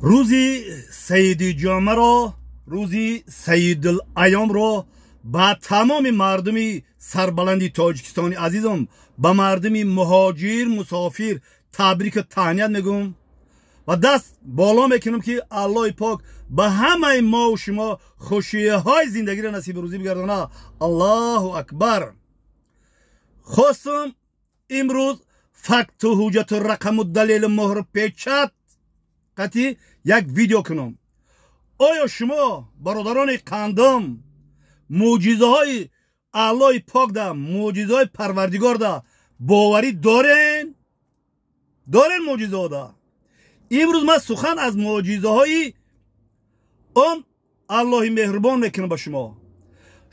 Рӯзи Саиди Ҷомаро, рӯзи Саидулайёмро ба тамоми мардуми сарбаланди Тоҷикистони азизам, ба мардуми муҳоҷир, мусофир табрику таҳният мегӯм ва даст боло мекунам, ки Аллоҳи пок ба ҳамаи мову шумо хушиҳои зиндагиро насиби рӯзӣ бигардона. Аллоҳу акбар. Хостам имрӯз факту ҳуҷҷату рақаму далелу муҳру печат қатъи як видео кунам. Оё шумо, бародарони қандам, мӯъҷизаҳои Аллоҳи покда, мӯъҷизаҳои Парвардигорда боварӣ дорен? Дорен мӯъҷизаҳода? Имрӯз ман сухан аз мӯъҷизаҳои он Аллоҳи меҳрубон мекунам ба шумо.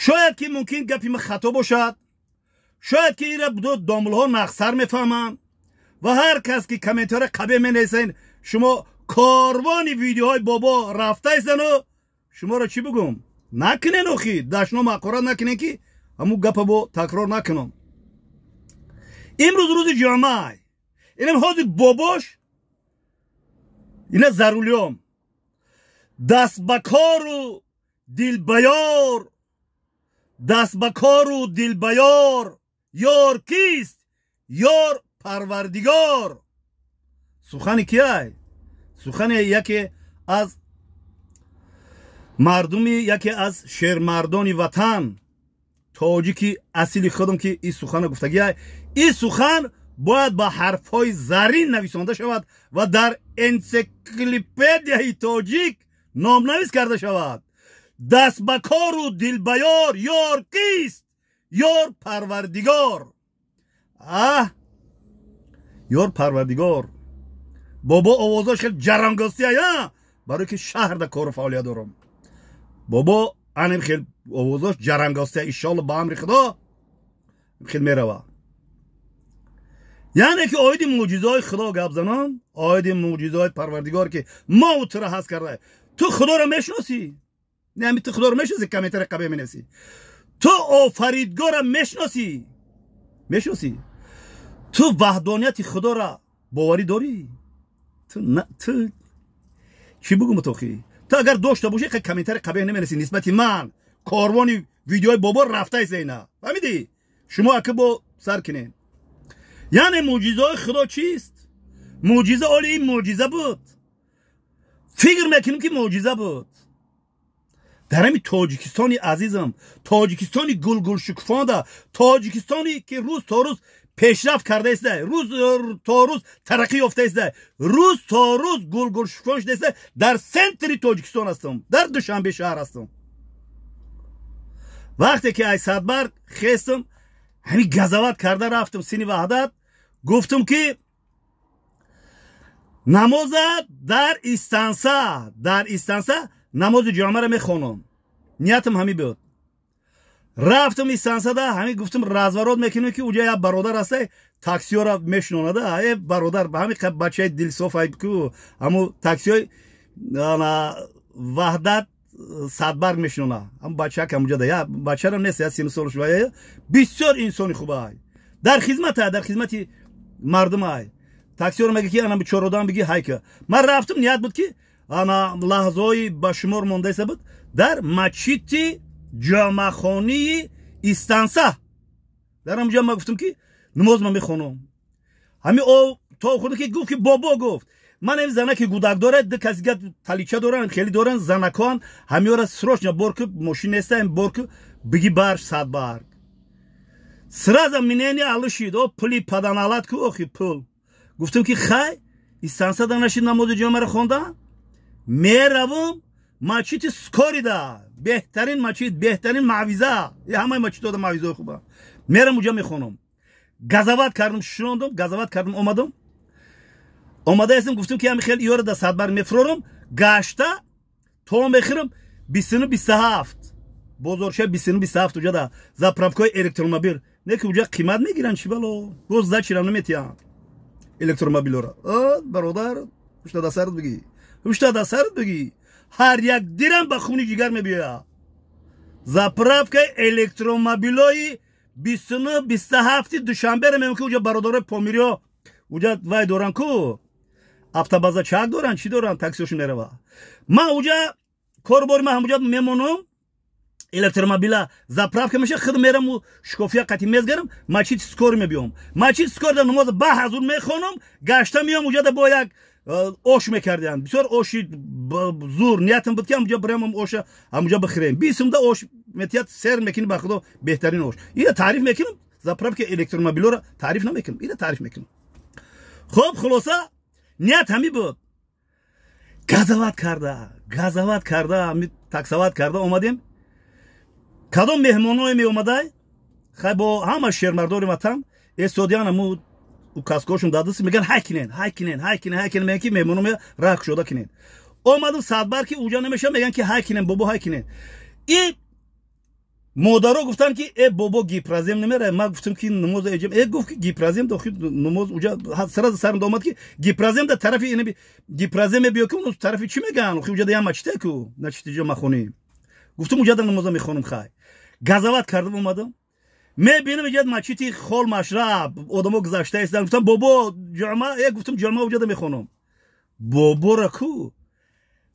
Шояд ки мумкин гапи ман хато бошад, шояд ки ира домулҳо нақсар мефаҳманд ва ҳар кас ки комментария қабеҳ менависен, шумо корвони видеоҳои бобо рафтаистану шуморо чӣ бигӯм? Накунен, охи дашном ҳақорат накунен, ки ҳамун гапа бо такрор накунам. Имрӯз рӯзи ҷамъай, инам ҳозир бобош ина за рулём, даст ба кору дилбаёр, даст ба кору дилбаёр, ёр кист? Ёр Парвардигор. Сухани кияй? Сухани яке аз мардуми, яке аз шермардони ватан, тоҷики асили худам, ки ин сухана гуфтагиай. Ин сухан бояд ба ҳарфҳои зарин нависонда шавад ва дар энсиклопедияи тоҷик номнавис карда шавад. Даст ба кору дилбаёр, ёр кист? Ёр Парвардигор. Аҳ, ёр Парвардигор. Бобо овозош хел ҷарангостия, барое ки шаҳрда кору фаъолият дорам. Бобо анем хел овозош ҷарангостия. Иншолло, ба амри Худо хел мерава. Яъне ки оиди мӯъҷизаҳои Худо гап занам, оиди мӯъҷизаҳои Парвардигор, ки мову тура ҳаст карда. Ту Худоро мешиносӣ? Не, ту Худоро мешиносӣ? Комментария қабеҳ менависӣ. Ту Офаридгорро мешиносӣ? Мешиносӣ? Ту ваҳдонияти Худоро боварӣ дорӣ? Ту чӣ бугум, тохи? Ту агар дошта бошӣ, комментарий қабеҳ наменависӣ нисбати ман. Корвони видеои бобо рафтаиса ина, фаҳмидӣ? Шумо ака бо сар кинен. Яъне мӯъҷизаҳои Худо чист? Мӯъҷиза оли ин мӯъҷиза буд, фикр мекунем, ки мӯъҷиза буд дар ҳами Тоҷикистони азизам, Тоҷикистони гулгулшукуфонда, Тоҷикистоне ки рӯз то рӯз пешрафт кардаиста, рӯз то рӯз тараққӣ ёфтаиста, рӯз то рӯз гулгулшукуфон шудаиста. Дар центри Тоҷикистон ҳастам, дар Душанбе шаҳр ҳастам. Вақте ки ай Садбарг хестам, ҳамин газават карда рафтам сини Ваҳдат, гуфтам, ки намоза дар истанса, дар истанса намози ҷомаро мехонам. Ниятам ҳамин буд. Рафтам истансада, ҳамин гуфтам, разворот мекунем, ки уҷа як бародар ҳастай, таксиёра мешинонада. Э, бародар, ба ҳамин бачаи дилсоф, ку ҳаму таксиёи Ваҳдат, Садбарг мешинона. Ҳам бачаак ҳамуҷада, я бачарам нест, я 30 солаш, бисёр инсони хубай, дар хизмата, дар хизмати мардумай. Таксиёро мега, ки ана чородам биги ҳайка. Ман рафтам, ният буд, ки ана лаҳзаҳои ба шумор мондаиса буд, дар мачити ҷомахонии истанса, дар ҳамҷо ман гуфтам, ки намоз ман мехонам. Ҳами то худа ки гуфт, ки бобо гуфт, ман ин занаки гудак дорад, ду касига талича доранд, хеле доранд занакон, ҳамиёра срочно бор ку, мошин нестаем, бор ку, биги бар Садбарг. Сразу мнение алушид: о, пули паданалат ку, охи пул. Гуфтам, ки хай, истансада нашид намози ҷомаро хонда, меравам мачити Скорида, беҳтарин мачит, беҳтарин мавиза, ҳамаи мачитода мавизаи хуба, мерам уҷа мехонам. Газават кардам, шунондам, газават кардам, омадам. Омадаестам, гуфтам, ки ҳами хел иёра да Садбарг мефурорам, гашта то мехӯрам 29-27, бозорча 29-27, уҷада заправкаи электромобил не, ки уҷа қимат мегиранд, чӣ бало, боз зачирам наметиҳанд электромобилора. Бародар, ҳушта да сарат бигӣ, ҳушта да сарат бигӣ, ҳар як дирам ба хуни ҷигар мебиёяд. Заправкаи электромобилои 29-27 Душанберо мемон, ки уҷа бародарои помириё уҷа вай доранд ку. Автобаза чак доранд, чӣ доранд, таксиошон мерава. Ман уҷа корбори ман ҳамуҷа мемонам, электромобила заправка меша, худ мерам шкофия қати мезгарам, мачити скор мебиём. Мачити скор да намоз ба ҳазур мехонам, гашта меём, уҷа да бо як ош мекардиам. Бисёр оши зур ниятам буд, ки ҳамуҷа бирам, оша ҳамуҷа бихӯрем. 20 сумда ош метият, сер мекунӣ, ба худо, беҳтарин ош. Ина таъриф мекунам, заправка электромобилоро таъриф намекунам, ина таъриф мекунам. Хуб, хулоса, ният ҳамин буд. Газават карда, газават карда, таксават карда омадем. Кадом меҳмоное меомадай, хай, бо ҳама шермардори ватан эстодиан, аму указкошон дадист, меган: «Ҳай кинен, ҳай кинен, ҳай кинен, ҳай кинен». Меган, ки меҳмоно раҳ кушода кинен. Омадам Садбар, ки уҷа намеша, меган, ки ҳай кинен, бобо, ҳай кинен. И модаро гуфтанд, ки э, бобо, Гипрозем намера. Ма гуфтам, ки намоз эҷем. Э, гуфт, ки Гипрозем дохил намоз уҷа. Сразу сарам омад, ки Гипрозем да тарафи Гипрозем мебиё, ки тарафи чӣ меган, уҷа да як мачите ку, начите ҷо махонӣ. Гуфтам, уҷа да намоза мехонам. Хай, газават кардам, омадам, мебинам, иҷа мачити Хол Машраб одамо гузашта истанд. Гуфтам: «Бобо, ҷома». Э, гуфтам, ҷома уҷа да мехонам. Бобора ку,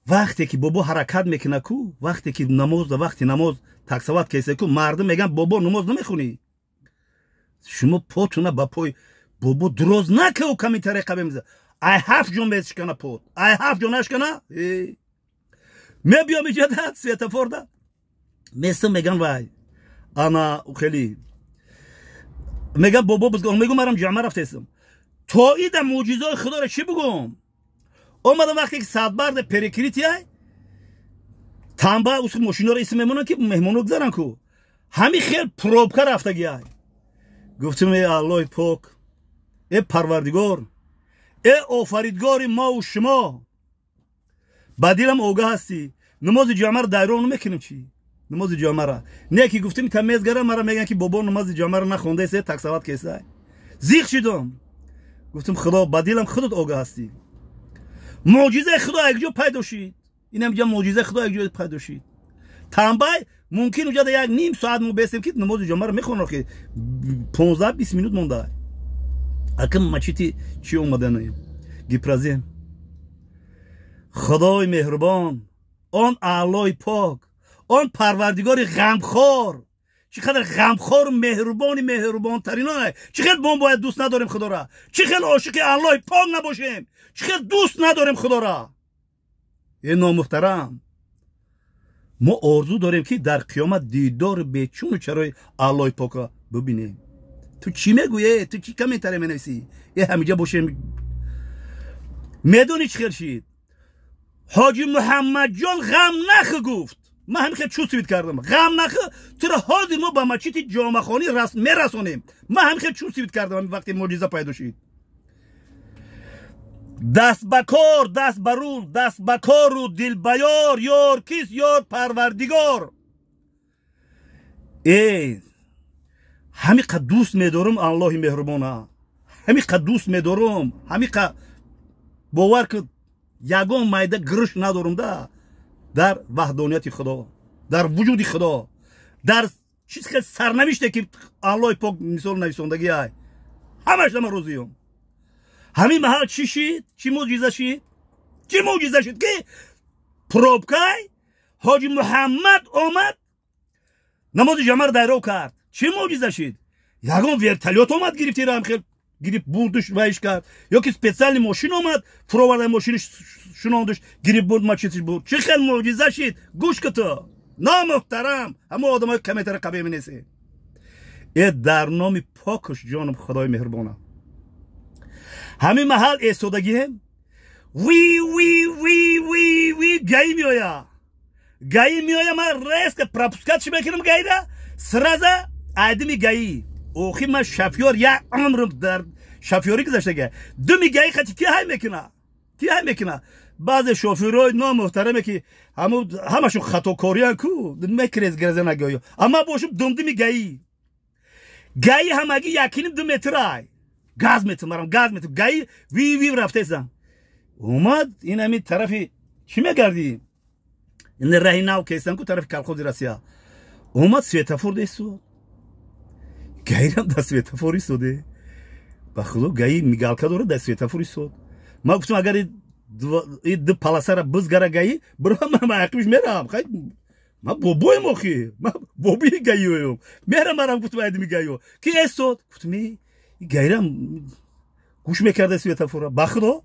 вақте ки бобо ҳаракат мекуна ку, вақте ки намоз да, вақти намоз таксават кесе ку, мардум меган: «Бобо, намоз намехонӣ?» Шумо потуна ба пой бобо дуроз накау, комментарий қабе меза, ай ҳафт ҷон мешкана пот, ай ҳафт ҷон нашкана. Мебиём, иҷада светофорда местам, меган: «Вай, ана хеле», меган, бобо бузгон. Мегум, марам ҷама рафтесам. То ида мӯъҷизаи худоро чӣ бугум? Омадам, вақте ки Садбарда перекрытие тамба, ус мошиноро исм мемонанд, ки меҳмоно гузаранд ку, ҳами хел пробка рафтагиай. Гуфтам: «Э, Аллоҳи пок, э, Парвардигор, э, офаридгори мову шумо, ба дилам огаҳ ҳастӣ. Намози ҷамъаро дайрон намекунем, чӣ намози ҷамъара не ки гуфтем, та мезгара мара мегӯян, ки бобо намози ҷамъаро нахондаесе, таксават кесай». Зиқ шидам, гуфтам: «Худо, ба дилам худат огаҳ ҳастӣ». Мӯъҷизаи худо якҷо пайдо шид. Инам ҷа мӯъҷизаи худо якҷо пайдо шид. Тамбай мумкин уҷада як ним соат мо бестем, ки намози ҷамъаро мехонам, ки 15-20 минут монда. Акам мачити чӣ омадана, Гипрозем. Худои меҳрубон, он Аллои пок, он Парвардигори ғамхор, чӣ қадар ғамхору меҳрубони меҳрубонтаринона! Чӣ хел мо бояд дӯст надорем худора? Чӣ хел ошиқи Аллои пок набошем? Чӣ хел дӯст надорем худора? Э, номуҳтарам, мо орзу дорем, ки дар қиёмат дидори бечуну чарои Аллои пока бибинем. Ту чӣ мегӯе? Ту чӣ комментария менависӣ? Э, ҳамиҷа бошем. Медонӣ, чӣ хел шид? Ҳоҷи Муҳаммадҷон ғам нахӯ, гуфт. Ман ҳамин хел чувствовать кардам: «Ғам нахӯ, туро ҳозир мо ба мачити ҷомахонӣ мерасонем». Ман ҳамин хел чувствовать кардам, вақте мӯъҷиза пайдо шид. Даст ба кор, даст ба рӯз, даст ба кору дил ба ёр. Ёр кист? Ёр Парвардигор. Э, ҳамиқа дӯст медорам Аллоҳи меҳрубона, ҳамиқа дӯст медорам, ҳамиқа бовар ки ягон майда гириш надорам да дар ваҳдонияти худо, дар вуҷуди худо, дар чиз хел сарнавиште, ки Аллоҳи пок мисол нависондагӣ ай, ҳамаш ман розиём. Ҳамин маҳал чӣ шид? Чӣ мӯъҷиза шид? Чӣ мӯъҷиза шид, ки пробкай ҳоҷи Муҳаммад омад, намози ҷамъаро дайров кард? Чӣ мӯъҷиза шид? Ягон вертолёт омад, гирифтирам, хел гирифт, бурдуш, вайш кард, ё ки специальный мошин омад, фуроварда, мошини шунондуш, гирифт, бурд, мачитиш бурд? Чӣ хел мӯъҷиза шид? Гӯш ку, ту номуҳтарам, ҳамон одамои комментари қабе менесӣ. Э, дар номи покуш ҷоном, худои меҳрубона, ҳамин маҳал эстодагием, ви ви ви ви ви, ГАИ меоя, ГАИ меоя. Ман резко пропускать мекунам ГАИра, сразу айдими ГАИ. Охи, ман шофёр, як умрм дар шофёрӣ гузаштага. Думи ГАИ хати ки ҳай мекуна, ки ҳай мекуна? Баъзе шофёрҳои номуҳтараме, ки ҳамашон хатокориян ку, мекрез граза нагоё. Амма бошум думдуми ГАИ, ГАИ ҳамагӣ якиним 2 метрай. Газ метам, марам газ метам. ГАИ ви ви рафтесам, омад. Ин ҳами тарафи чӣ мегардӣ, ин раҳи нав кестан ку, тарафи колхози Россия. Омад, светофор десуд, ГАИрам дар светофор истоде. Ба худо, ГАИ мигалка дорад, дар светофор истод. Ман гуфтам, агар и ду полосара бизгара ГАИ, бирам, ман ақибиш мерам. Хай, ман бобоем охи, ман бобии ГАИоем, мерам. Марам гуфтам, айдими ГАИо ки эстод, гуфтам, и ГАИрам гӯш мекарда светофора. Ба худо,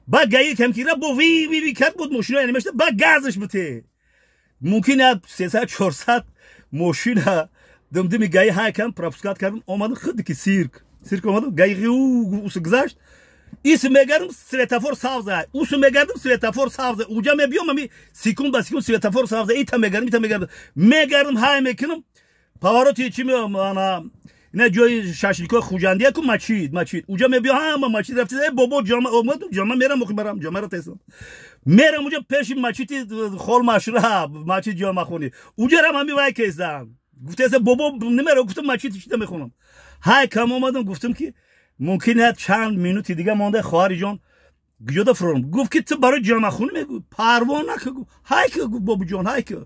ба ГАИ кам кира бо ви ви ви кард буд, мошино намешта, ба газаш бите, мумкин як 300, 400 мошина димдими ГАИ ҳай кам пропускать кардам, омадам, худи ки цирк, цирк омадам. ГАИ ус гузашт, ис мегардам, светофор сабза, усу мегардам, светофор сабза, уҷа мебиём, ами секунд ба секунд светофор сабза, ита мегардам, ита мегардам, мегардам, ҳай мекунам, повороти чи меом, ана ина ҷои шашликои Хуҷандия ку, мачид, мачид, уҷа мебиём, ҳама мачид рафти. Э, бобо, ҷома омадам, ҷома мерам, охи барам, ҷомаро тесам, мерам уҷа, пеши мачити хол Машраб, мачид ҷомахонӣ, уҷарам ҳами вай кездам. Гуфтеса, бобо, немеро, гуфтам, мачид чида мехонам. Ҳай кам омадам, гуфтам, ки мумкин як чанд минути дига монда, хоҳари ҷон, куҷода фурорам? Гуфт, ки ту барои ҷомахонӣ мегӯ, парво нака, гуфт, ҳай ка, гуфт, бобуҷон, ҳай ка,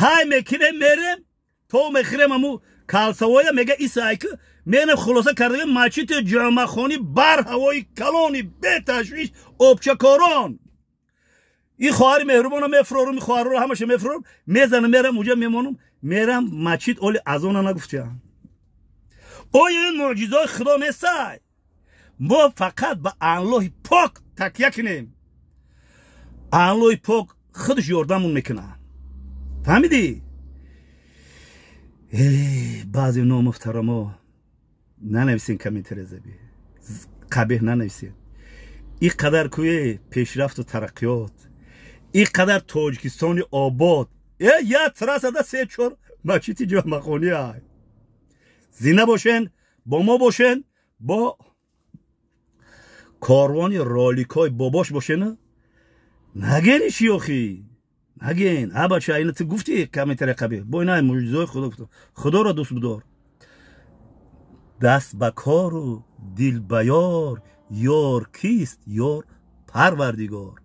ҳай мекунем, мерем, то мехӯрем аму калсавоя, мега исайка мерем. Хулоса карда, мачити ҷомахонӣ бар ҳавои калони беташвиш обчакорон, ин хоҳари меҳрубона мефурорум, ин хоҳарро ҳамаша мефурорум, мезанам, мерам, уҷа мемонам, мерам мачид, оли азона нагуфтиям. Оё ин мӯъҷизаҳои худо нестай? Мо фақат ба Аллоҳи пок такя кунем, Аллоҳи пок худаш ёрдамон мекунад. Фаҳмидӣ? Баъзе номуфтарамо нанависен, комментария заби қабеҳ нанависен. Ин қадар кӯе пешрафту тараққиёт, ин қадар Тоҷикистони обод, э як трассада се чор мачити ҷомахонӣ ай. Зинда бошен, бо мо бошен, бо корвони роликҳои бобош бошен. Нагени чӣ охи, наген. А бача, ина ту гуфти комментария қабеҳ, бо ина мӯъҷизаҳои худо гуфтам. Худоро дӯст бидор, даст ба кору дил ба ёр. Ёр кист? Ёр Парвардигор.